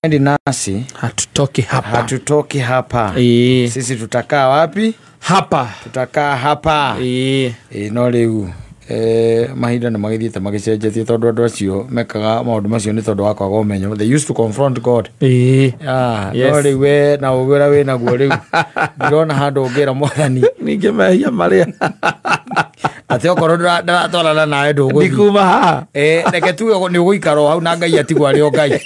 Hamwendi nasi Hatutoki hapa. Hatutoki hapa. Sisi tutakaa wapi? Hapa. Tutakaa hapa. No rĩu mahinda nĩ magĩthiĩte magĩcenjetie tondũ andũ acio mekaga maũndũ macio nĩ tondũ wa kwaga ũmenyo. They used to confront God. No rĩu we na ũgĩ ũrĩa wĩ naguo rĩu ndirona handũ ũngĩra Mwathani Ningĩ mehia marĩa atĩ okorwo ndaratwarana nawe ndũgũthiĩ. Ndikuma haha. Reke tuge nĩ ũgũikara o hau na Ngai atigwo arĩ o Ngai.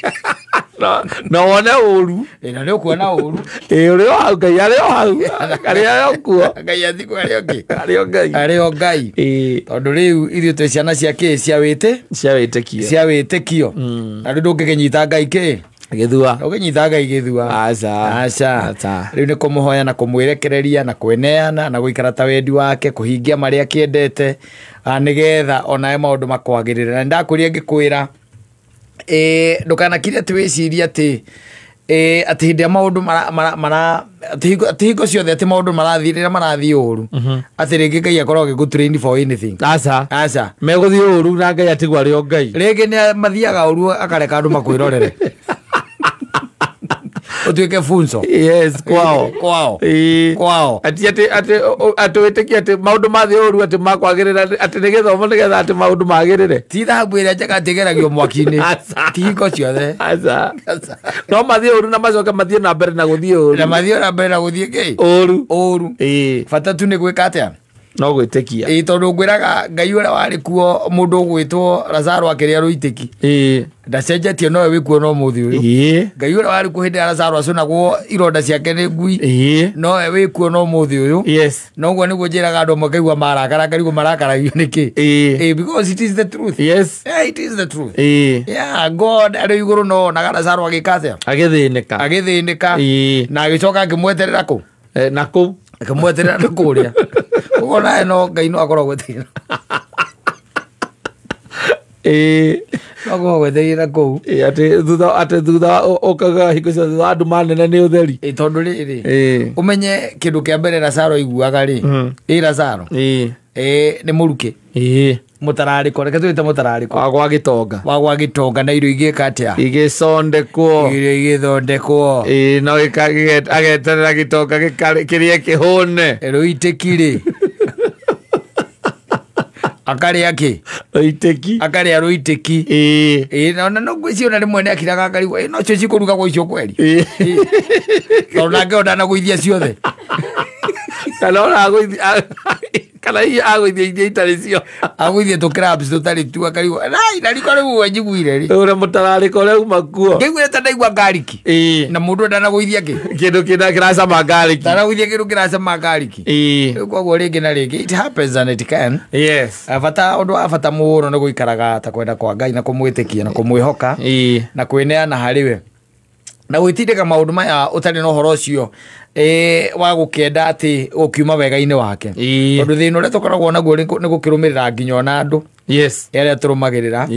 No wone ũru. Na nĩ ũkuona ũru. Ũrĩ o hau Ngai arĩ o hau. Arĩ o kuo. Ngai atigwo arĩ o kĩ? Arĩ o Ngai. Arĩ o Ngai. Tondũ rĩu ithuĩ twĩ ciana cia kĩ? Cia wĩtĩ? Cia wĩtĩkio. Cia wĩtĩkio. Na rĩu ndũngĩkĩnyita Ngai kĩ? Gĩthua. Ndũngĩnyita Ngai gĩthua. Aca. Aca. Rĩu nĩ kũmũhoya na kũmwĩrekereria na kwĩneana na gũikara ta wendi wake, kũhingia marĩa akĩendete, nĩgetha onawe maũndũ makwagĩrĩre. Na nĩndakwĩrire ngĩkwĩra ndũkanakire atĩ wĩcirie atĩ atĩ hĩndĩ ĩrĩa maũndũ mara atĩ hingo ciothe atĩ maũndũ marathiĩ rĩrĩa marathiĩ ũru, atĩ rĩngĩ Ngai akorwo agĩgũ-train for anything. Aca. Aca. Megũthiĩ ũru na Ngai atigwo arĩ o Ngai. Rĩngĩ nĩ mathiaga ũru akareka andũ makwĩrorere. Ũtuĩke funzo. Yes, kwao. Kwao. Kwao. Ati atĩ atĩ wĩtĩkie atĩ maũndũ mathiĩ ũru atĩ makwagĩrĩra atĩ nĩ gĩthomo nĩgetha atĩ maũndũ magĩrĩre. Ti thahabu ĩrĩa njega atĩ ĩgeragio mwaki-inĩ. Ti hingo ciothe. Aca. No mathiĩ ũru na macoke mathiĩ na mbere na gũthiĩ ũru. Na mathiĩ na mbere na gũthiĩ kĩ? Ũru. Ũru. Bata tu nĩ gwĩka atĩa? No gwĩtĩkia. Tondũ ngwĩraga Ngai ũrĩa warĩ kuo mũndũ ũgwĩtwo Lazaro akĩrĩa rũitĩki. Ndacenjetie nowe wĩ kuo no mũthĩ ũyũ. Ngai ũrĩa warĩ kuo hĩndĩ ya Lazaro acũnagwo ironda ciake nĩ ngui. Nowe wĩ kuo no mũthĩ ũyũ. Yes. Na ũguo nĩguo njĩraga andũ amwe ngaigua marakara ngarigwo marakaragio nĩkĩ. Because it is the truth. Yes. Yeah, it is the truth. Yeah, God arĩ igũrũ no onaga Lazaro agĩka atĩa? Agĩthĩnĩka. Agĩthĩnĩka. Na agĩcoka akĩmweterera kũ? Na kũ? Akĩmweterera na kũrĩa. Ũguo nawe no Ngai no akorwo agwetereire. No akorwo agwetereire kũu. Atĩ thutha ũkaga hingo ciothe thutha wa nduma nene nĩ ũtheri. Tondũ rĩrĩ, ũmenye kĩndũ kĩa mbere Lazaro aiguaga rĩ, Lazaro. Nĩ mũrukĩ. Mũtararĩko, reke tũwĩte mũtararĩko. Wa gwa gĩtonga. Wa gwa gĩtonga na irio igĩka atĩa? Igĩcondekwo. Irio igĩthondekwo. No ageterera gĩtonga kĩrĩe kĩhũne. Rũitĩki rĩ. Akarĩa kĩ? Rũitĩki. Akarĩa rũitĩki. Na no ngwĩciria ona rĩmwe nĩ akiraga akarigwo, no cio cikũrugagwo icio kweri. Tondũ nake o ndanagũithia ciothe. Kana ona agũithia kana hihi agũithia iria itarĩ cio. Agũithia tũ crabs tũtarĩ tu akarigwo. Na riko rĩu we njiguire rĩ. Ũrĩa mũtararĩko ũrĩa uma kuo. Ngĩiguire ta ndaigua garlic. Na mũndũ ndanagũithia kĩ? Kĩndũ kĩracama garlic. Ndanagũithia kĩndũ kĩracama garlic. Rĩu koguo rĩngĩ na rĩngĩ it happens and it can. Yes. Bata ũndũ wa bata mũno nĩ gũikaraga ta kwenda kwa Ngai na kũmwĩtĩkia na kũmwĩhoka. Na kwĩneana harĩ we. Na gwĩtindĩka maũndũ maya ũtarĩ na ũhoro ũcio wa gũkĩenda atĩ ũkiuma wega-inĩ wake. Tondũ thĩna ũrĩa tũkoragwo naguo nĩ gũkĩrũmĩrĩra nginya ona andũ. Yes. Arĩa tũrũmagĩrĩra.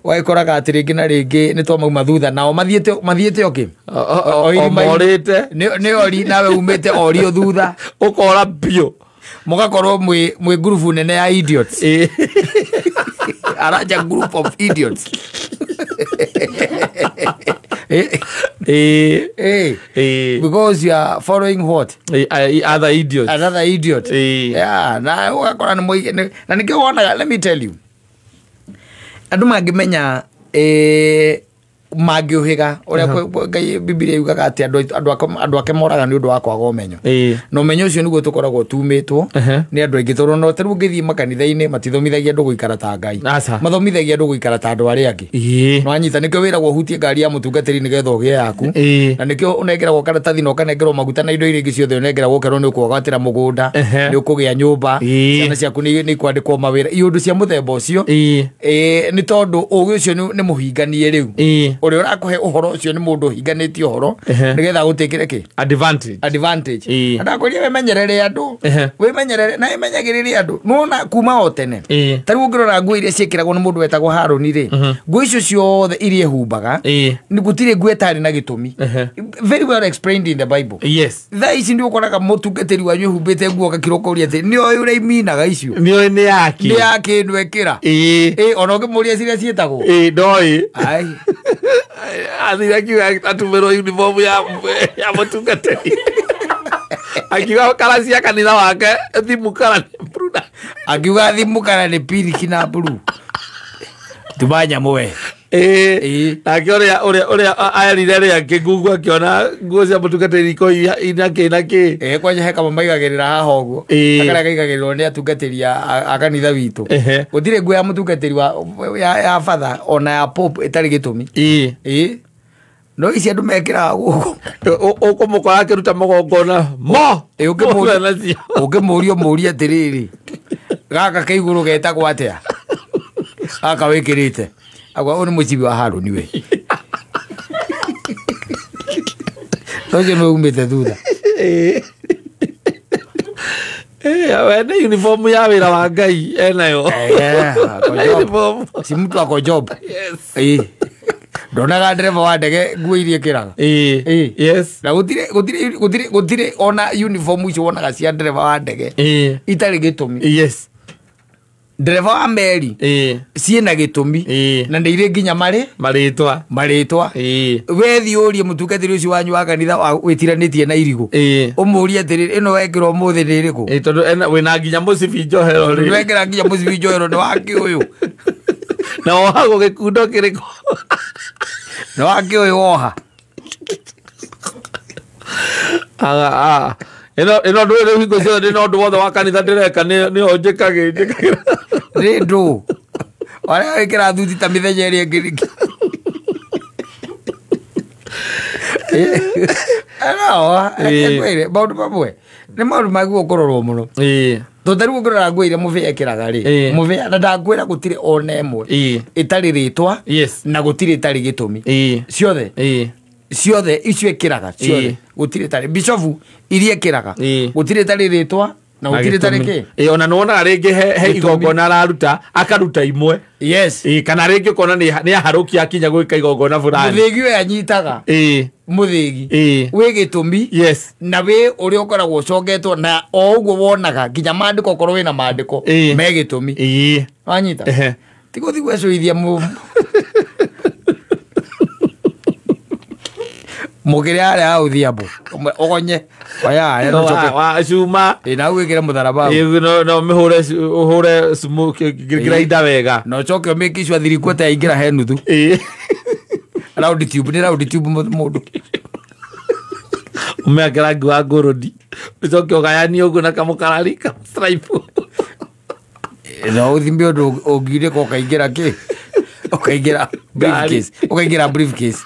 Ũgagĩkoraga atĩ rĩngĩ na rĩngĩ nĩ twamauma thutha nao mathiĩte o kĩ? O morĩte. Nĩ ori nawe umĩte orio thutha. Ũkora biũ. Mũgakorwo mwĩ ngurubu nene ya idiots. Aranja group of idiots. Because you are following what? Other idiots. Another idiot. Yeah, na ũgakora nĩ na nĩkĩo wonaga, let me tell you. Andũ mangĩmenya mangĩũhĩga ũrĩa Ngai Bibilia yugaga atĩ andũ ake moraga nĩ ũndũ wa kwaga ũmenyo. Na ũmenyo ũcio nĩguo tũkoragwo tumĩtwo nĩ andũ aingĩ tondũ no ta rĩu ũngĩthiĩ makanitha-inĩ matithomithagia andũ gũikara ta Ngai. Mathomithagia andũ gũikara ta andũ arĩa angĩ. Nĩwanyita nĩkĩo wĩragwo ũhutie ngari ya mũtungatĩri nĩgetha ũgĩe yaku. Na nĩkĩo ũnengeragwo karatathi na ũkanengerwo maguta na indo iria ingĩ ciothe ũnengeragwo ũkerwo nĩ ũkwĩgwatĩra mũgũnda, nĩ ũkũgĩa nyũmba, ciana ciaku nĩ ikwandĩkwo mawĩra, iũndũ cia mũthemba ũcio. Nĩ tondũ ũgĩ ũcio nĩ mũhinganie rĩu. Ũrĩa ũrakũhe ũhoro ũcio nĩ mũndũ ũhinganĩtie ũhoro nĩgetha agũtĩkĩre kĩ? Advantage. Ndakwĩrire wĩmenyerere andũ. Wĩmenyerere na wĩmenyagĩrĩre andũ. Nĩwona kuma o tene. Ta rĩu ũngĩrora nguo iria ciĩkĩragwo nĩ mũndũ wetagwo Harũni rĩ, nguo icio ciothe iria ehumbaga, nĩ gũtirĩ nguo ĩtarĩ na gĩtũmi. Very well explained in the Bible. Yes. Thaa ici nĩ ũkoraga mũtungatĩri wanyu ehumbĩte nguo agakira ũkoria atĩ nĩ oĩ ũrĩa iminaga icio. Nĩ oĩ nĩ yake. Nĩ yake ĩno ekĩra. Ona ũngĩmũria ciria ciĩtagwo. Ndoĩ. Ai. Athire akiuga atumĩrwo uniform ya mũtungatĩri. Akiuga kara cia kanitha wake thimu kara nĩ blue. Akiuga thimu kara nĩ pink na blue. Tuma nyamũ we. Nake ũrĩa aerire rĩa kĩngungu akĩona nguo cia mũtungatĩri iko ina kĩ na kĩ. Kwanja he kamwe maigagĩrĩra haha ũguo. Karĩa kaigagĩrĩrwo nĩ atungatĩri a kanitha witũ. Gũtirĩ nguo ya mũtungatĩri ya batha ona ya pope ĩtarĩ gĩtũmi. No ici andũ mekĩraga gũkũ. Ũkũmũkora akĩruta magongona mo. Ũngĩmũria mũrie atĩrĩrĩ, gaka ke igũrũ getagwo atĩa? Gaka wĩkĩrĩte. Agwa ũyũ nĩ mũcibi wa Harũni we. Ũcio nĩ umĩte thutha. We nĩ uniform ya wĩra wa Ngai enayo. Si mtu ako job. Ndonaga ndereba wa ndege nguo iria ĩkĩraga. Yes. Na gũtirĩ ona uniform icio wonaga cia ndereba wa ndege itarĩ gĩtũmi. Yes. Ndereba wa meri ciĩna gĩtũmi na nĩ irĩ nginya marĩtwa. We thiĩ ũrie mũtungatĩri ũcio wanyu wa kanitha wĩtiranĩtie na irigũ, ũmũrie atĩrĩrĩ, ĩno wekĩra ũmũthĩ nĩ ĩrĩkũ? Tondũ wĩna nginya mũcibi njohero rĩ. Wekĩra nginya mũcibi njohero nĩ wakĩ ũyũ? Na wohagwo gĩkundo kĩrĩkũ? Nĩ wakĩ ũyũ woha? Ĩno ndũĩ rĩu hingo ciothe ndĩ na ũndũ wothe wa kanitha ndĩreka nĩyo njĩkagĩra. Nĩ ndũ arĩa wĩkĩra thuti ta mĩthenya ĩrĩa ĩngĩ. No, maũndũ mamwe nĩ maũndũ magĩrĩirwo kũrorwo mũno. Tondũ ta rĩu ũngĩrora nguo iria mũbĩa ekĩraga rĩ, mũbĩa na ndakwĩra gũtirĩ ona ĩmwe ĩtarĩ rĩtwa na gũtirĩ ĩtarĩ gĩtũmi. Ciothe ciothe icio ĩkĩraga ciothe gũtirĩ ĩtarĩ bishofu iria ĩkĩraga gũtirĩ ĩtarĩ rĩtwa na gũtirĩ ĩtarĩ kĩ. Ona nĩwonaga rĩngĩ he igongona araruta akaruta imwe. Yes. Kana rĩngĩ ũkona nĩ aharũkia akinya gwĩka igongona fulani. Mũthĩgi ũyũ anyitaga mũthĩgi wĩ gĩtũmi. Yes. Na wĩ ũrĩa ũkoragwo ũcongetwo na o ũguo wonaga nginya maandĩko okorwo wĩna maandĩko me gĩtũmi. Wanyita? Ti gũthiĩ gwecũithia mũkĩre harĩa hau thiambo ũgonye oya harĩa no ũcoke wa cuma na wĩkĩre mũtharaba no mĩhũre ũhũre grinder wega na ũcoke ũmĩke sure thirikota yaingĩra he nuthu. Round tube nĩ round tube mũndũ ũmĩake rangi wa ngũrũni ũcoke ũgayanie ũguo na kamũkarari ka stripe no ũthime ũndũ ũngirĩka ũkaingĩra kĩ ũkaingĩra briefcase ũkaingĩra briefcase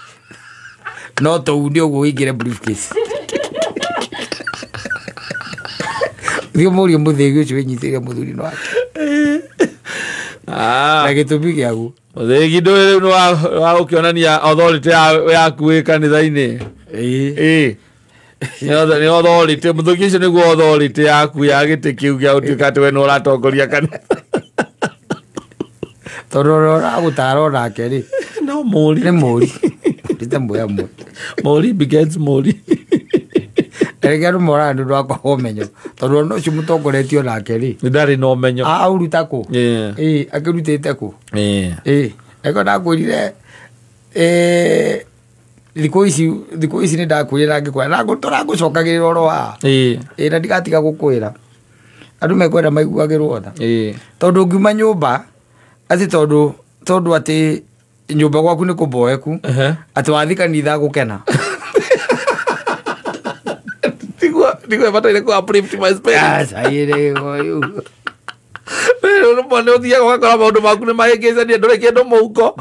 no tũu nĩ ũguo ũingĩre briefcase. Thiĩ ũmũrie mũthĩgi ũcio wĩnyitĩrĩire mũthuri-inĩ wake na gĩtũmi gĩaguo. Mũthĩgi ndũĩ rĩu nĩ wa gũkĩonania authority yaku wĩ kanitha-inĩ. Nĩ authority mũthĩgi ũcio nĩguo authority yaku ya gĩtĩ kĩu gĩa gũtuĩka atĩ we nĩ ũratongoria kanitha. Tondũ ũrĩa ũragũtara onake rĩ no mũri nĩ mũri. Ndĩte muoya mũri. Mũri begets mũri. Rĩngĩ andũ moraga nĩ ũndũ wa kwaga ũmenyo tondũ ona ũcio mũtongoretio nake rĩ ndarĩ na ũmenyo. Aũruta kũ? Akĩrutĩte kũ? Eko ndakwĩrire thikũ ici nĩ ndakwĩrire na ngĩkwĩra na tũragũcokagĩrĩra ũhoro haha. Na ndigatiga gũkwĩra andũ mekwenda maiguagĩrwo tha. Tondũ ũngiuma nyũmba atĩ tondũ atĩ nyũmba gwaku nĩ kũmboeku atĩ wathiĩ kanitha gũkena. Tiguo ĩbataire kũ uplift my spirit. Aca ĩrĩ Rĩu nĩ ũthiaga ũgakora maũndũ maku nĩ mahĩngĩcania ndũrĩ kĩndũ mũhuko.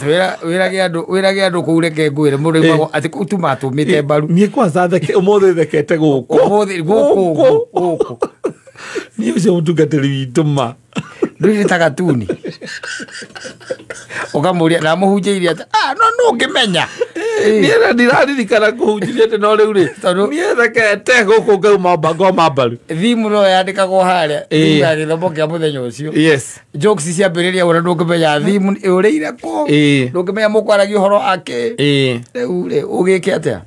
Wĩrage andũ kũu reke ngwĩre mũndũ aumagwo atĩ kũu tu matũmĩte mbaru. Niĩ kwanza ũmũthĩ thekete gũkũ. Ũmũthĩ gũkũ gũkũ. Niĩ ũcio mũtungatĩri witũ ma. Ndũrĩ ta gatuni. Ũkamũria na mũhunjĩirie atĩ no nũ ũngĩmenya. Niĩ ndiraririkana kũhunjĩria atĩ no rĩu rĩ niĩ thekete gũkũ ngauma ngoma mbaru. Thimu no yandĩkagwo harĩa thimu ya gĩthomo kĩa mũthenya ũcio. Yes. Jokes ciambĩrĩria ũrĩa ndũngĩmenya thimu ĩũrĩire kũ. Ndũngĩmenya mũkwaragia ũhoro akĩ. Rĩu rĩ ũgĩke atĩa?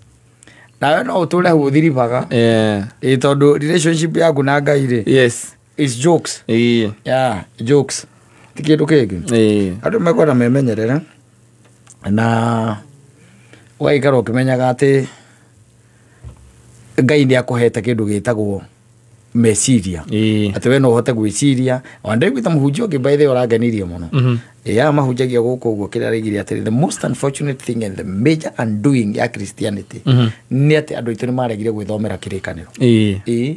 Nawe no ũtũre hau ũthiribaga. Tondũ relationship yaku na Ngai rĩ. Yes. It's jokes. Yeah, jokes. Ti kĩndũ kĩngĩ. Andũ mekwenda memenyerere na Ũgaikara ũkĩmenyaga atĩ Ngai nĩ akũhete kĩndũ gĩtagwo meciria. Atĩ we no ũhote gwĩciria. Ona ndĩraiguĩte mũhunjia ũngĩ, by the way, ũrangenirie mũno. Ĩ aya mahunjagia gũkũ ũguo, kĩrĩa araigire atĩrĩ, the most unfortunate thing and the major undoing ya Christianity nĩ atĩ andũ aitũ nĩ maregire gwĩthomera kĩrĩkanĩro. Ĩ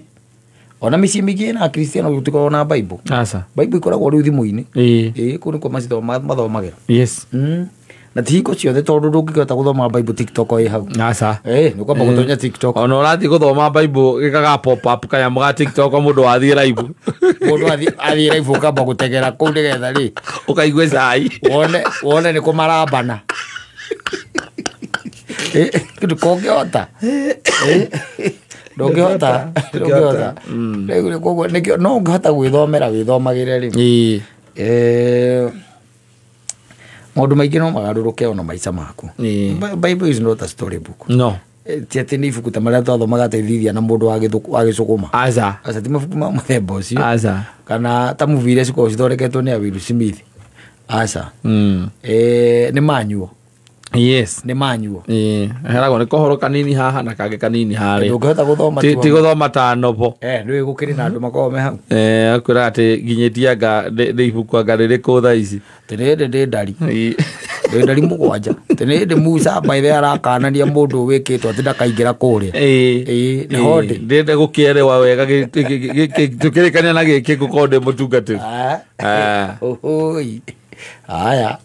ona mĩciĩ mĩingĩ ĩna Akristiano gũtikoragwo na Bible. Aca. Bible ikoragwo rĩu thimũ-inĩ. Ĩ kũu nĩkuo mathomagĩra. Na ti hingo ciothe, tondũ ndũngĩhota gũthoma Bible TikTok ĩ hau. Aca. Ĩ nĩ kwamba gũtonya TikTok. Ona ũrathiĩ gũthoma Bible gĩkaga pop up kanyamũ ga TikTok, mũndũ wathiĩ live. Mũndũ athiĩ live, ũkamba gũtegera kũu nĩgetha rĩ ũkaigue cai. Wone nĩ kũmarambana. Ndũkũngĩhota. Ndũngĩhota. Rĩu koguo nĩkĩo no ũngĩhota gwĩthomera, wĩthomagĩre rĩ. Maũndũ maingĩ no magarũrũke ona maica maku. Bible is not a story book. No. Ti atĩ nĩ ibuku ta marĩa twathomaga teithithia na mũndũ wa gĩcũgũma. Aca. Aca, ti mabuku ma mũthemba ũcio. Aca. Kana ta movie iria cikoragwo cithondeketwo nĩ a Will Smith. Aca. Nĩ manyuo. Nĩ manyuo. Heragwo nĩ kohoro kanini haha na kangĩ kanini harĩa. Ndũngĩhota gũthoma. Ti gũthoma ta nobo. Nĩ gũkĩrĩ na andũ makoragwo me hau. Akwĩra atĩ nginyĩtie anga nĩ ibuku anga rĩrĩkũ thaa ici. Atĩ nĩ hĩndĩ ndĩ ndari. Ndĩ ndari 7. Atĩ nĩ hĩndĩ Musa maithe arakanania mũndũ wĩkĩtwo atĩ ndakaingĩra kũrĩa. Ĩĩ, nĩho ndĩ. Ndĩrenda gũkĩerewa wega tũkĩrĩkania na gĩkĩ ngũkorwo ndĩ mũtungatĩri. Ũhũi. Haya.